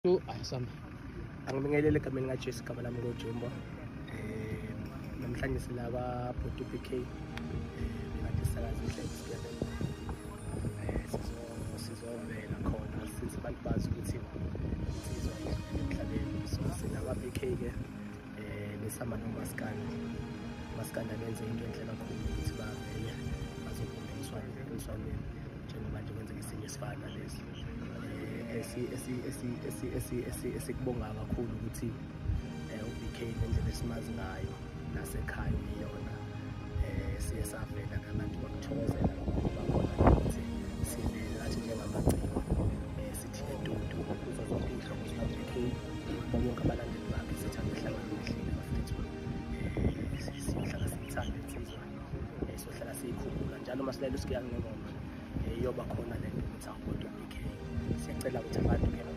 Ayisamba. Angibingelele egameni likaJesu, igama lami ngoJumbo. Namhlanje sila kwa-Bhuti BK, bekade sisakaza inhlelo isigebengu. Sizovela khona since abantu bazi ukuthi insizwa idlulile emhlabeni. So sila kwa-BK ke, besihamba noMaskandi. Umaskandi abenze into enhle kakhulu ukuthi bavele bazobumba emswaneni njengoba nje kwenzeka isimo esifana nalesi. Esikubonga kakhulu ukuthi uBK ngendlela esimazi ngayo nasekhaya uyiyona, siye savela abantu bakuthokozela kakhulu, bakhona ukuthi sivele nathi njengamaciko, sithi edudu kuzo zonke iy'hlobo zika-BK, bonke abalandeli bakhe, sithi abehlangane nehlile bafethu. Siyohlala siyithanda insizwa, sohlala siyikhumbula njalo uma silalela uSigiyani ngengoma, iyoba khona le nto ukuthi awukodwa uBK. Siyacela ukuthi abantu-ke